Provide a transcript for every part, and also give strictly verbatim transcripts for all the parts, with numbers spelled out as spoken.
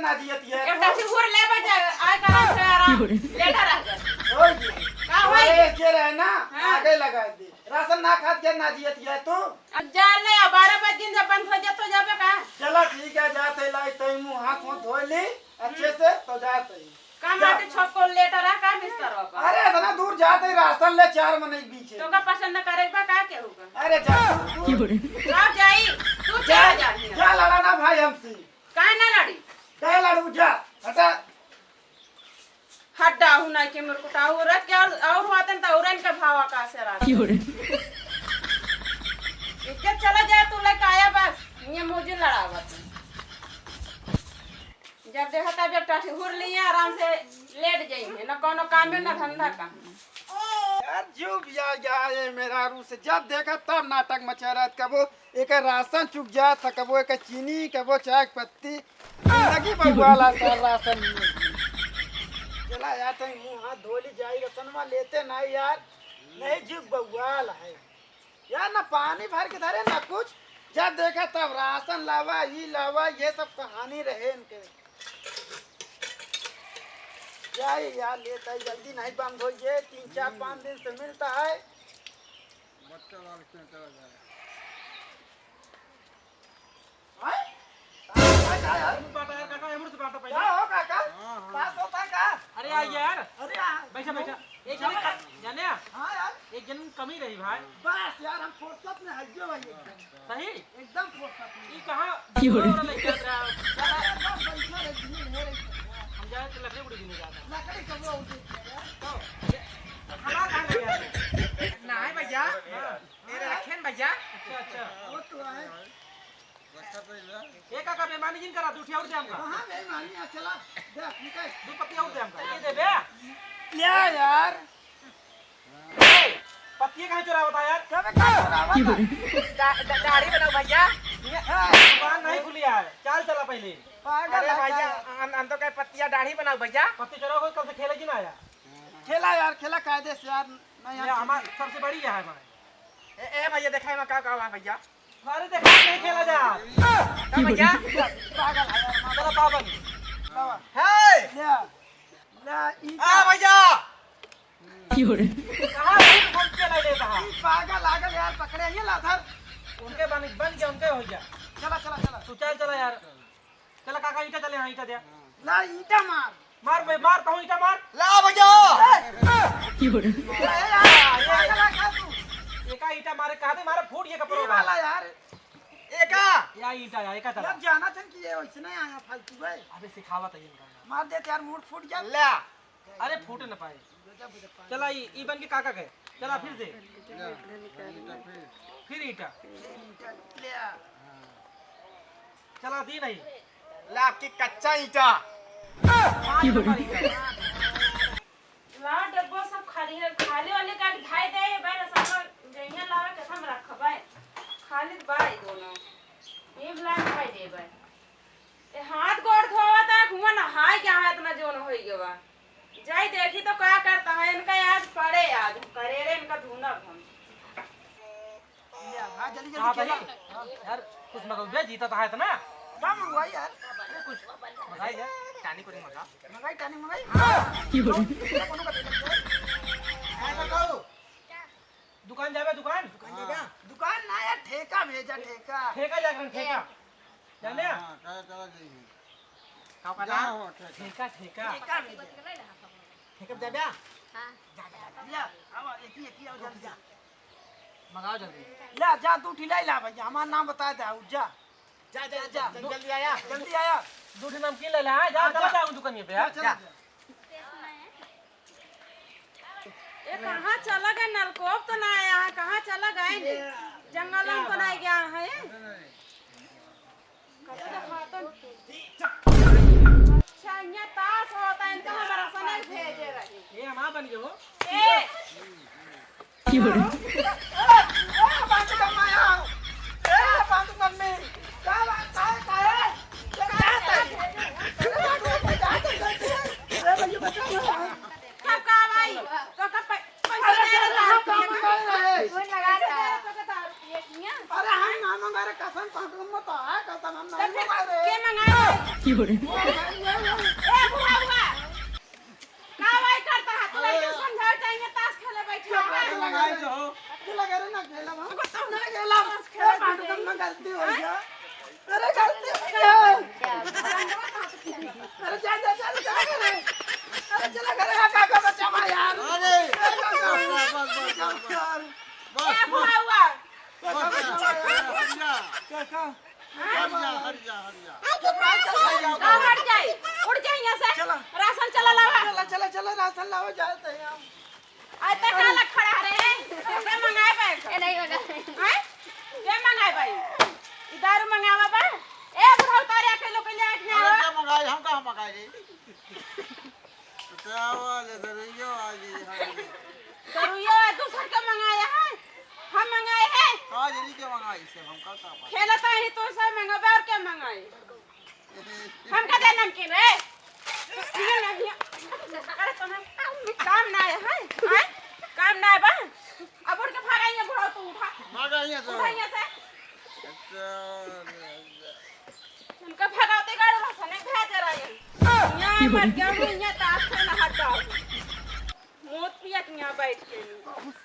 ना जियत है एक तू। ठो हुर ले बजा, आय का आराम से आराम। लेटा रह जा। होई जी। का होई? अरे, जे रहे ना, हाँ। आगे लगा दे। राशन ना खात के ना जियत है तू। अब जा ले, बारह बजे दिन जब बंद हो जाए तो जाबे का? चला ठीक है, जात है, लाई तई मुँह हाथ मुँह धोई ली अच्छे से, तो जात है। का जा। माटी छक्को लेटा रह का बिस्तर पर? अरे इतना दूर जात है, राशन ले चार मनई के बीच है। तो का पसंद करे बा का केहू का? अरे जा तू, तू। का जाई? तू जा, चला जा हियां। जा लड़ा ना भाई हमसे। काहे ना लड़ी? काहे लड़ू, जा, हटा। हड्डा हूँ नहीं के मुरकुटा हूँ, रख के और, और हुआ तन तो और इनका भाव आकाश से रात। इज्जत चला जाए तू लेके आया बस, ये मुझे लड़ावत। जब देखा तब एक टाठी हुर लिए आराम से लेट जाइए, न कोनो काम में न धंधा का। यार जो भी आ गया है मेरा रू से, जब देखा तब नाटक मचा रहा है। कबो एक राशन चुक जात है, कबो एक चीनी, कबो चाय की पत्ती। जिंदगी बउआला सर राशन नहीं। चला यार, तनी मुँह हाथ धो ली जाई, रसनवा लेते नहीं यार, नहीं जुग बउआला है। यार ना पानी भर के धरे ना कुछ, जब देखा तब राशन लावा, ई लावा, ये सब कहानी रहे इनके। जाई यार, लेत आई, जल्दी नहीं बंद होई, ये तीन चार पाँच दिन से मिलता है। बच्चा वाला क्यों चला जाए? हैं? काका, काका यार? एमुड़ से बाटा यार, काका, एमुड़ से बाटा पहिले। का हो काका? हाँ, हाँ। पास होता का? अरे आ यार। अरे आ। बैठा, बैठा। एक जने का, जाने आ? हाँ यार। एक जने कमी रही भाई। बस यार, हम फुर्सत में हइयो भाई एकदम। सही? एकदम फुर्सत में। ई कहाँ क्यों रे? डोरा वाला लेके आ रहा है? अरे बस बैठा रहे, घूमे रहे। हम जाए तो लकड़ी उड़ी भी नहीं जाता। लकड़ी कब वो उठी है यार? तो, ये, हमारा कहाँ लगे यार? नहीं भैया। हाँ। मेरे रखे हैं भैया। अच्छा, अच्छा। वो तो है। ए काका, बेईमानी जिन करा, दू ठे और दे हमका। कहाँ बेईमानी है? चला, दे, निकाल। दू पत्ती और दे हमका। ये दे बे। ले यार। ए, पत्ती काहे चोरावता यार? कबे का चोरावता? दा-, दा-, दाढ़ी बनाओ भैया। ये दुकान नहीं खुली है। चल चला पहिले। पागल अरे है भैया, क्या? हम, हम तो कहे पत्तिया दाढ़ी बनाओ भैया। पत्ती चोराओ, कल से खेले जी ना आया। खेला यार, खेला कायदे से यार, नहीं ये हम हमार सबसे बड़ी है हमारे। ए, ए भैया, देखा है का, का हुआ भैया? अरे देखा, नहीं खेला जा। का भैया? पागल है यार, चला बाबा ने। बाबा। हे! ले, ले, ई आ का? भैया! कहाँ से घूम के लाई लेता है? ई पागल आगल यार, पकड़े ये ला धर। उनके बन, बन गया, उनके हो गया। चला, चला, चला। तू चल, चला यार। चला काका, ईंटा चले, हाँ, ईंटा दे। ला, ईंटा मार। मार बे, मार, कहूँ ईंटा मार। ला भैया। ए, ए, यार, पागल है का तू? एका ईंटा मारे, कहा दे, मारे फूट ये कपड़ों ई का। वाला यार। एका। या ईंटा, या एका चला। लग जाना था कि ये वैसे नहीं आया फालतू है। अबे सिखावत है इनका। मार दे यार, मूड फूट गया। ला। अरे फूट न पाए। चला, ई, ई बन के काका गए। चला फिर से। फिर ईंटा। चला दी नहीं। ला आपकी कच्चा ईंटा। ला डब्बा सब खाली है, खाली वाली का ढाई दे, ये बार सब जइया लावे के हम रखबे। खाली बाई दोनों। ये ब्लाउज भाई देबे। ए, हाथ गोड़ धोवत है, हुआ नहाए के यहाँ इतना जोन होई गवा। जाई देखी तो का करता है, इनका आज पड़े, आज करेरे इनका धुनब हम। ले, हाँ, जल्दी, जल्दी हाँ, खेला। भाई, यार, कुछ मंगाओ बे, जीता तो है इतना। का मंगवाई यार? अरे, कुछ मंगाई यार, टानी को नहीं मंगा। मंगाई, टानी मंगाई। हाँ। ये कोनो का दे दे। ऐसा कहो। दुकान जाबे, दुकान? दुकान जाबे? हाँ। दुकान ना यार, ठेका भेजा, ठेका। ठेका जा करन, ठेका। जाने? हाँ, हाँ, चला, चला जाइए। का, का क्या नाम? हो, ठेका? ठेका, ठेका। ठेका भेजा। ठेका पे जाबे? हाँ। जा, जा, जा। ले, आवा, एकी, एकी, आवा, जल्दी जा। मंगाओ जल्दी। ले, जा, दू ठिलाई ला भैया, हमार नाम बता दे, आऊ, जा। जा, जा, जा, जा। जल्दी, जल्दी आया। जल्दी आया। दू ठे नमकीन ले ला, हाँ, जा, हाँ, चला जा। जा, दुकान पे, हाँ, चला जा। जा। ए, कहाँ चला गए? नलकोप तो ना आया है, कहाँ चला गए ने? जंगल में तो नहीं गया है। कब तो हाथन। अच्छा, यहाँ ताश होता है, इनका हमारा सनक भेजे रहे। ये हमारा बन गए हो। ए! ए, ए, बात कर माया। ए, बात कर मम्मी। क्या बात है, क्या है? ये क्या है? अरे, बात कर, बात कर, बात कर। अरे, भैया, बचाओ। सब का भाई, तो का पै-, पैसा अरे, दे रहा था। कहाँ मंगाए रहे? फोन लगा था। पैसा दे रहा था, तो का था, ये किया? अरे, हम ना मंगा रहे, कसम, कसम मत आ, कसम। तो फिर के मंगाए? ए, बुढ़ा हुआ। का भाई करता है? तू लड़के समझाओ, चाहेंगे ताश खेले बैठे हैं। मंगाई जो हो। तू लगा रे ना खेला, हम को तो ना खेला। ए, पांडु, तुम ना गलती हो गया। अरे, गलती हो गया। अरे, जा, जा, जा, जा, जा, अरे। अरे, चला घर, काका, बचा मार यार। अरे। ए, काका, बस, बस, बस, बस। यार। बस, ए, बुढ़ा हुआ। बस, बस, बस, बस, बस। काका। हट जा, हट जा, हट जा। चुप रह, चल, चल, चल। का हट जाई? उठ जाई यहाँ से। चला। राशन चला लावा। चला, चला, चला, राशन लावा, जाए तो हम। आज तक काला खड़ा रे। के मंगाए बा? ए, नहीं होगा। हैं? के मंगाए बा? ई दारू मंगावा बा? ए, बुढ़ऊ, तारे आके लोग ले आके अरे, आवा। के मंगाई? हम कहाँ मंगाई रे? चावल, दरुइयो आ गई, हाँ जी। दरुइयो आ, दूसर के मंगाया है, हम मंगाए हैं। का जरी के मंगाई से, हमका का पता? खेलत है तो सब मंगाबे और क्या मंगाए? हमका दे नमकीन रे। ये ले लिया। अरे तुम्हें काम ना है, हैं? हैं? काम ना है बा? अब उठ के भागा, ये बुढ़ा तू उठा। भागा, ये तो। उठा यहाँ से। अच्छा, उनका भगाते गाड़ी रास्ता नहीं भेज रहे हैं। यहाँ मर गया हूँ, यहाँ ताश खेलना हट जाओ। मौत पिया के यहाँ बैठ के।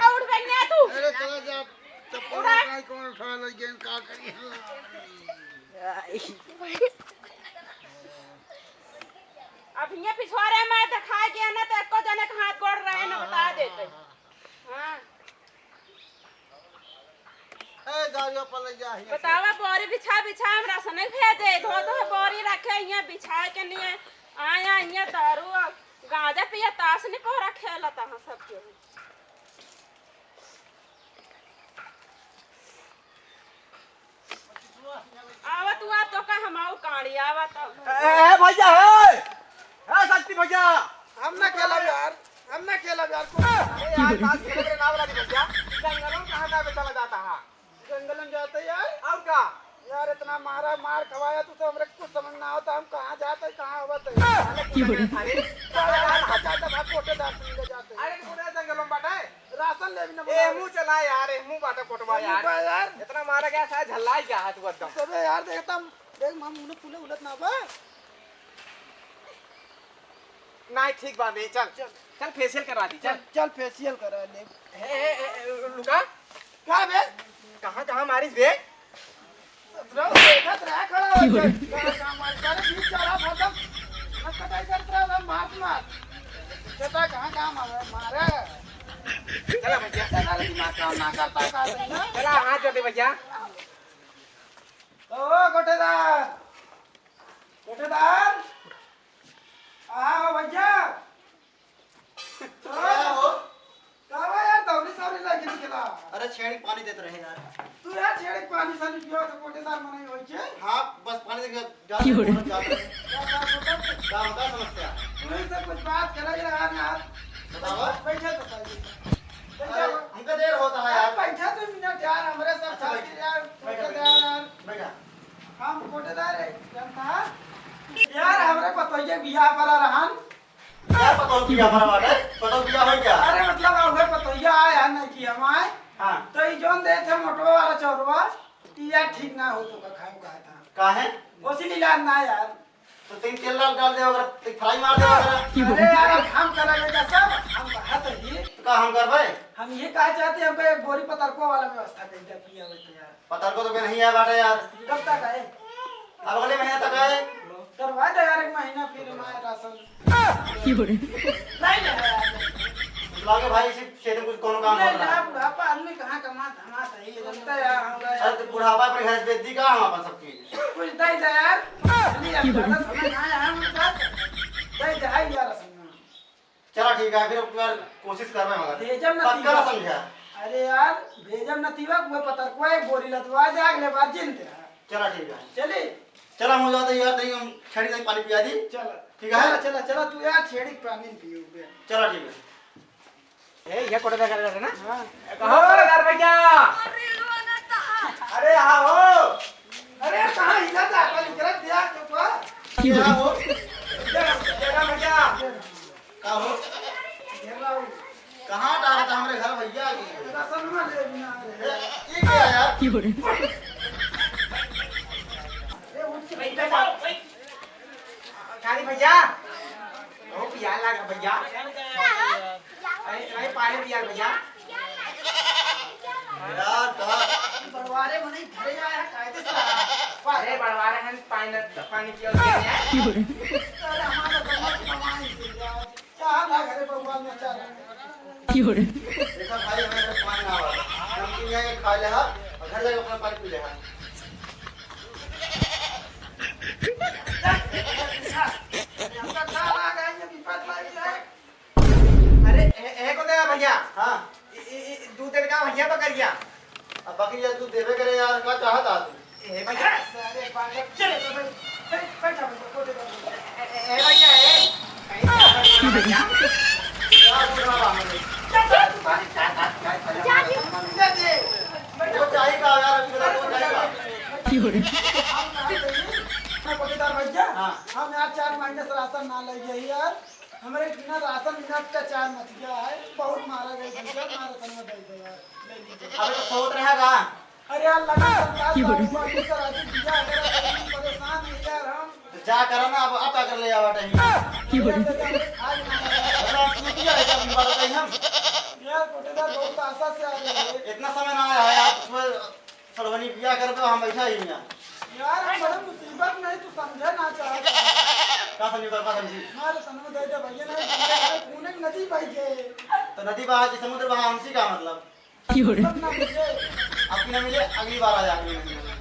आ, उठ बे, न्या तू। अरे चला जा, चप्पल उठा। काहे कौन उठा ले, गेंद का करी? अब यहाँ पिछवारे में दिखाई गया ना, तो एको जने के हाथ गोड़ रहे ना, बता देते। हाँ। ए, जाओ, पले जा, हियाँ से। बतावा, बोरी बिछा, बिछा, हमरा से नहीं भेजे। धो, धो, बोरी रखे, हियाँ बिछा के नहीं है। आया, हियाँ दारू और गांजा पिया, ताश नहीं पोरा खेलत, हाँ, सब केहू। आवा तू, आ तो का हम आऊ कांड़ी, आवा तो। ए, ए, भैया, हे! ए, शक्ति भैया! हम ना खेलब यार, हम ना खेलब यार, को-, अरे यार, ताश खेले के नाम वाला नहीं भैया, जंगलों में कहाँ जावे चला जाता है? जंगल में जाते यार। और का? यार, इतना मारा, मार खवाया तू तो, हमरे कुछ समझ ना आवता, हम कहाँ जाते, कहाँ आवत है। अरे, कहाँ जाता, भाग कोटेदार से मिले जाते। अरे, पूरा जंगलों में बाटे। राशन लेबी ना ए, बोला। मुँह चला यार, ए, मुँह बाटा कोटवा एहमू यार। बा यार। इतना मारा गया, शायद झल्ला ही गया है तू एकदम। सबे यार, देखता हम, देख, हम उन्हें पुले उलत ना बा। नहीं, ठीक बा बे, चल। चल। चल, facial करवा दी, चल। चल, चल, facial करा ले। ए, ए, ए, ए, लुका। का बे? कहाँ, कहाँ मारिस बे? रहो, देखत रहा, खड़ा हो जाए। कहाँ, कहाँ मार, सारे बीच चौराहा पर एकदम हकटाई करत रहा, एकदम मार, मार। कहता, कहाँ, कहाँ मारे, मारे। चला भैया। ऐसे सारे दिमाग काम ना करता है, का करी, ना? चला, हाथ जोड़ दे भैया। ओ, कोठेदार। कोठेदार। आओ भैया। का हो? का बा यार, दौरी सौरी लगी निकला? अरे छेड़ी पानी देत रहे यार। तू यार छेड़ी पानी सानी पियो तो कोटेदार मनई होई छे। हाँ, बस पानी देके जा रहे, क्यों रे? जात रहे। का, का, का, का? का होता समस्या? तू ही से कुछ बात करे ही रहा ना यार। बतावा। बैठे तो पहले। बैठे अरे, हो। हमका देर होता है यार। बैठे तो मिनट यार, हमरे सब अच्छा, खातिर बैठ। यार, बैठा, कोटेदार बैठ। यार। बैठा। हम कोटेदार है, जानता है? यार, हमरे पतोहिया बियाह पर रहन। यार, पतोह बियाह पर बाटे? पतोह बियाह होई क्या? अरे, मतलब, उहे पतोहिया आए है ना कि हम आए। हाँ। तो ई जौन दे थे मोटवा वाला चौरवा, ई यार ठीक ना हो तो का खाए का था। काहे? ओसी इलाज ना यार। तो तीन तेल डाल, डाल दे अगर, तो fry मार दे अगर। अरे यार, अब हम करेंगे क्या सब? हम कहा तो ही। तो का हम करबे? हम ये कहा चाहते हैं, हमको एक बोरी पतरको वाला व्यवस्था कर दे, पिया हुए तो यार। पतरको तो नहीं है बाटे यार। कब तक है? अब अगले महीना तक है। करवा दे यार, एक महीना फिर हमारे राशन। नहीं है यार। लागे भाई, इसी क्षेत्र में कुछ कोनो काम नहीं होता है। यार, बुढ़ापा आदमी कहाँ कमा धमा सही है, जनता यार, हम लोग अरे, तो बुढ़ापा पर घर बेच दी का हम अपन सब चीज? कुछ दे दे यार। नहीं, अब ज्यादा समय ना आया हम लोग। दे दे यार, राशन। चला ठीक है, फिर अब यार कोशिश कर रहे हैं मगर। भेजम न पक्का तीवा। समझा। अरे यार, भेजम न तीवा, वो पतरको एक बोरी लदवा दे, अगले बार जिन दे। चला ठीक है। चली। चला, हम हो जाते यार, नहीं हम छेड़ी नहीं पानी पिया दी। चला। ठीक है? चला, चला, चला, तू यार छेड़ी पानी पियो बे। चला ठीक है। ए, ये कोटेदार कर रहे ना? हाँ। कहाँ कोटेदार भैया? अरे, आओ। अरे, कहाँ इधर जा? कल इधर दिया, चुप रह। क्या हो? जय राम, जय राम भैया। का हो? कहाँ डाला था हमरे घर भैया के? राशन में ले बिना रे। ए, ये क्या है यार? क्यों रे? भैया, ओ पिया लाग भैया। अरे, अरे, पानी पिया भैया। यार, कहाँ? बड़वारे मने घरे आया, कायदे से आया। अरे, बड़वारे हम पानी न, पानी पिया उसके लिए। अरे, हमारा तो मत कमाई दे यार। चाह ना घरे बड़वार में चाह। देखा भाई, हमें घर पानी ना आवा। नमकीन यहाँ के खा ले हा, और घर जाके अपना पानी पी ले हा। अरे, ए, ए, को दे भैया। हाँ। ए, ए, ए, दूध दे का भैया बकरिया। अब बकरिया दूध देबे करे यार, का चाहत आ तू? ए भैया, सारे पागल, चले तो भाई, बैठ, बैठ, बैठ, बैठ, बैठ, बैठ। ए, ए, ए भैया, ए। क्या बुढ़ा रहा है? चल, चल, तुम्हारी चार साथ का है, पहले जा जी। हम दे दे। वो चाहे का यार, अभी बता, वो चाहे का? हम कहा थे, ना पटीदार भैया, हाँ। हम यार चार महीने से राशन ना ले गए यार। हमरे बिना राशन बिना अत्याचार मच गया है, बहुत मारा गया भैया, मारा तनवा दे दे यार, ले लीजिए। अबे तो सोत रहा का? अरे यार, लगा सरकार की बात, राजू भैया, अगर परेशान है यार हम। तो जा करा ना, अब, अब का कर ले आवा टाइम। भैया, दे दे, आज ना। अरे, तू किया है, क्या बात बताई हम? यार, कोटेदार बहुत आशा से आ रहे हैं। इतना समय ना आया है, आप उसमें सड़वनी बिया कर दो, हम बैठा ही यहाँ। यार, हम बड़े मुसीबत में, तू समझे ना चाहत। का समझी, का समझी? मारे तनवा दे दे भैया, नहीं, खून एक नदी बह गए। तो नदी बहा कि समुद्र बहा, हमसे का मतलब? क्यों रे? सब ना मिले। अब ना मिले, अगली बार आ जा, अगली महीने में।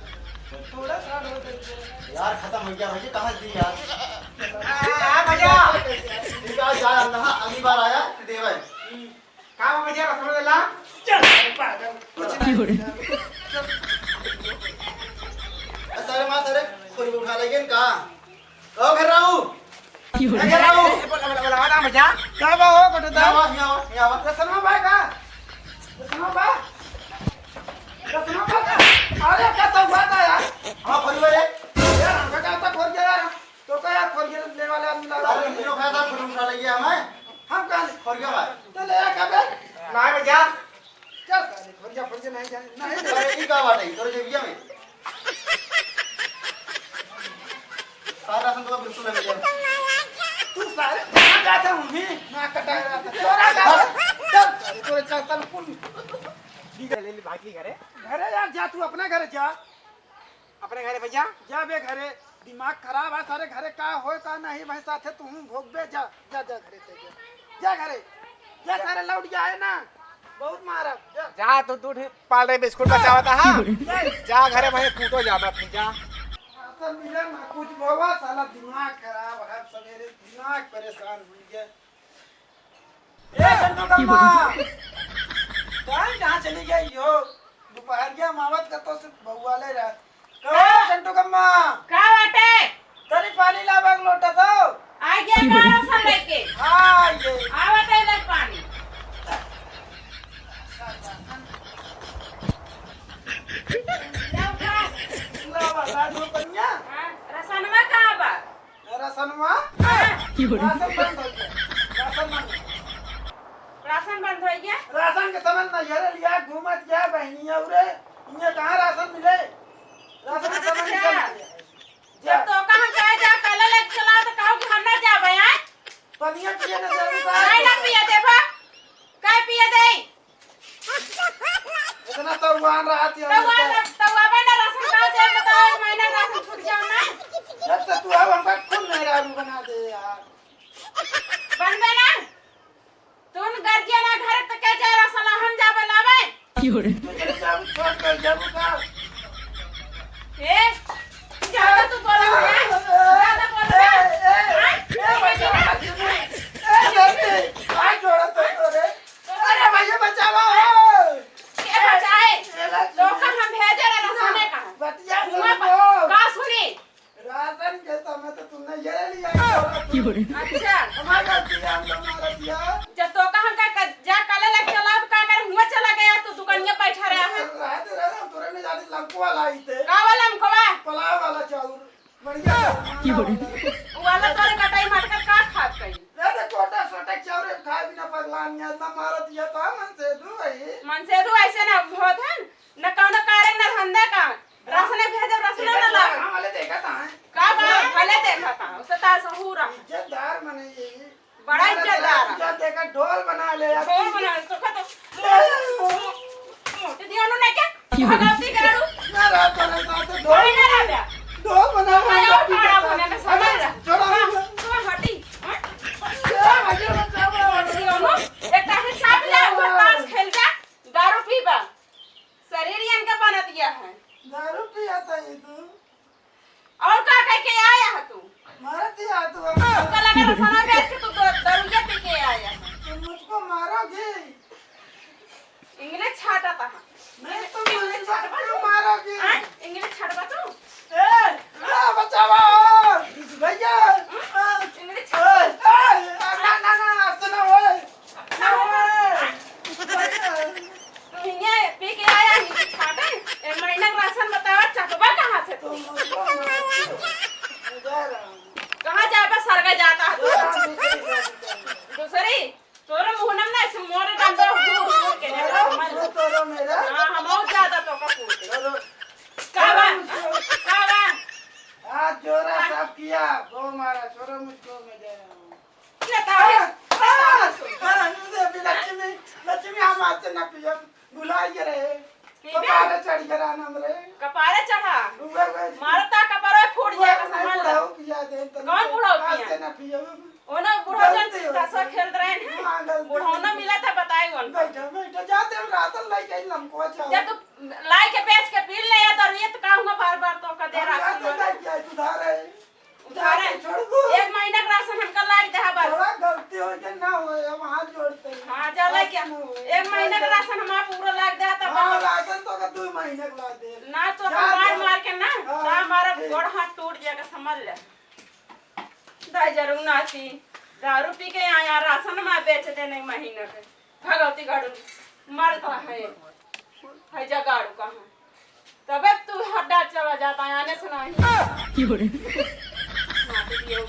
थोड़ा सा और दे दे। यार, खत्म हो गया भैया, कहाँ दी यार? आ, आ, भैया। ठीक है, जा, अगली बार आया, देवे। का बा भैया, रसगुल्ला? चल, पागल। क्यों रे? अरे सारे माँ, सारे खोरी उठा लेंगे इनका। ओ घर राहू। क्यों रे? ए घर राहू। ए, बोला, बोला, बोला, बोला भैया। का बा हो, बटुदा? यहाँ आवा, यहाँ आवा, यहाँ आवा। रसनमा बा का? रसनमा बा? रसनमा बा का? अरे, का तो बात है यार? हाँ, खोरी वाले। यार, हमका का तो खोरी गया यार। तो का यार, खोरिया ले वाले आदमी ला। अरे, तीनों खाया था, खोरिया उठा ले गया हमें। हम कहाँ ले? खोरिया भाई। तो ले आ, कहाँ पे? ना भैया। चल, साले, खोरिया, खोरिया नहीं जाने, नहीं जाने। अरे, ई का बात है, तोरे जेबिया में? सारा राशन तो बिल्कुल नहीं मिला। तू सारे कहाँ जाता हूँ मैं? ना कटा रहा था। चोरा का। चल, साले, तोरे चार साल कुल। ले, ले, भाग ली घरे। घरे यार, जा, तू अपना घरे जा। अपने घरे भैया? जा बे घरे, दिमाग खराब है सारे, घरे का होए का नहीं भाई साथे तू भोगबे, जा, जा, जा घरे ते जा, जा घरे, जा सारे लौट गया है ना, बहुत मारा, जा। जा तू दूध पाल रहे बिस्कुट बचावता है। जा। जा घरे भाई कूटो जा बाप जा। राशन मिले ना कुछ बाबा, साला दिमाग खराब है, सवेरे दिमाग परेशान हो गया। ए, संतू कम्मा! कहाँ, कहाँ चली गई हो? दोपहरिया में आवत का तो से बउआले रह। कहो, का? संतू कम्मा! का बाटे? तनी पानी लावा एक लोटा तो। आ गया का राशन लेके? हाँ, आ गए। आवत है ले पानी। लावा, लावा, बढ़िया। हाँ, राशनवा कहाँ बा? राशनवा? हाँ। राशन बंद हो गया। राशन बंद। राशन बंद हो गया? राशन के समय नैहरे लिया घूमत गया बहनिया उरे। इन्हें कहाँ राशन मिले? राशन के समय निकल गया। जब तो कहाँ कहे जा, कल लेके चला तो कहो कि हम ना जाबे, आय? पनिया पिए न देबू का? नहीं ना पिए देबा। काय पिए दे? इतना तउआन रहत ही तउआन हमसे। रह-, तउआबे ना राशन कहाँ से बताओ, एक महीना राशन छूट जाओ ना। जब से तू अब हमका खुद मेहरारू बना दे यार। बनबे ना। तू न गर्जियन ना घर तक के जाए राशन हम जाबे लावे। क्यों रे? तू चले जाबू, छोड़ कर जाबू का? ए, ज्यादा तू बोला ना, ज्यादा बोला ना। ए, ए, ए, ए, बच्चा, ए, ए, ए, हाथ जोड़ा तो तोरे। अरे भैया बचावा हो। के बचाए? ए, ला, तो का हम भेजे रहे राशन का? बतिया हुआ सुनो। का सुनी? राशन के समय तो तुमने ये ले लिया कि क्यों रे? अच्छा। हमारी गलती है, हम तो मारा दिया। जब तो का हमका क-, जा कल लग चला, तो का करे हुआ चला गया, तू दुकानिया बैठा रहा है। रात रहे, हम तोरे ने जाने लंकुआ लाई थे। का वाला लंकुआ? पुलाव वाला चाउर। बढ़िया। क्यों रे? वाला तोरे कटाई मटका का खात कहीं? ले दे कोटा सोटा चाउर खाए बिना पगलान, इतना मारत ये तो मन से दू भाई। मन से दू ऐसे ना होत है, न कौनो कारण न धंधा का। राशन भेजब, राशन न लावे। गाँव वाले देखत हैं। का बा? भले देखत। हाँ, उसे ता सहूर है। इज्जतदार मने ये। बड़ा हमारा इज्जतदार है। इज्जत देकर ढोल बना ले यार। ढोल बना ले, तो का तो मोटे दिया उन्होंने क्या? भगाती गाड़ू। ना रहा तो ना साथ ढोल। कोई ना रहा बे। ढोल बना ले। आया और खड़ा होने का समझ रहा। छोड़ा। हाँ, तो हटी। हाँ? तो हटी, बच्चा, बड़ा हटी। दोनों एक तरह से साथ ले, ऊपर ताश खेल जा, दारू पीबा। शरीर इनका बनत गया है। दारू पिया था ये तू। और का कह के आया है तू? मारत ही आ तू। हमका लगा रसना बेच के तू द-, दरुइया पी के आया है। तुम मुझको मारोगी? इंग्लिश छाटा था। नहीं, तुम इंग्लिश मुझको छाटबा क्यों तू? मारोगी? हाँ? इंग्लिश छाटबा तू? ए, ए, बचाओ! भैया! हाँ? इंग्लिश ए, छाटबा? ए, ना, ना, ना, सुनो, ओए! ना, ओए! भैया! तू हियाँ पी के आया ही छाटे? एक महीना का राशन बतावा, चकबा कहाँ से तू? कहाँ जाबा सरगा जाता है तू? दूसरी? तोरे मुहनम ना से मोरे डंडा घूर घूर के मेरा? हाँ, हम और ज्यादा तो का कूटे। का बा? का बा? हाथ जोड़ा, सब किया, वो मारा, छोड़ो मुझको, मैं जा रहा हूँ। ये तारीफ, ये तारीफ सुन। हाँ, मुझे भी लक्ष्मी, लक्ष्मी हम आज से ना पियब, भुला गए रहे। पीबे? कपारे चढ़ गया नाम रे। कपारे चढ़ा? उहे, उहे। मारता कपारे फूट उहे, जाएगा, नहीं समझ ले। बुढ़ाऊ पिया दे, तनी कौन से बुढ़ाऊ आज पिया? से ना पियब। ओना बुढ़ाऊ जन गलती हो दशा गई। खेल रहे हैं। हाँ, गलती बुढ़ाऊ हो ना गई। मिला था, बताए उनको। बैठा, बैठा, जाते हम राशन लेके आई, हमको अच्छा जब हो। तू लाई के बेच के पी ले या दरुइया तो का हुआ बार बार तो का दे हम राशन राशन में? लेके आई, तू उधार है। उधार है। छोड़ दो। एक महीना का राशन हमका लाग दे बस। थोड़ा गलती हो के ना होए, हम हाथ जोड़ते हैं। हाँ, जा ला क्या? ऐसे ना होए। एक महीना का राशन हमारा पूरा लाग दे तो हाँ, बस। राशन तो का दो महीने का लाग दे। ना तो जा हम मार दो। मार के ना, हाँ, ना हमारा ठीक। गोड़ हाथ टूट जाएगा, समझ ले। दाई जरूर नाती, दारू पी के आया, राशन हमारा बेच देने महीना के। भगवती गाड़ू मरता है, है जा गाड़ू कहाँ? तबे तू हड्डा चला जाता है, आने से नहीं। क्यों रे? मार दियो।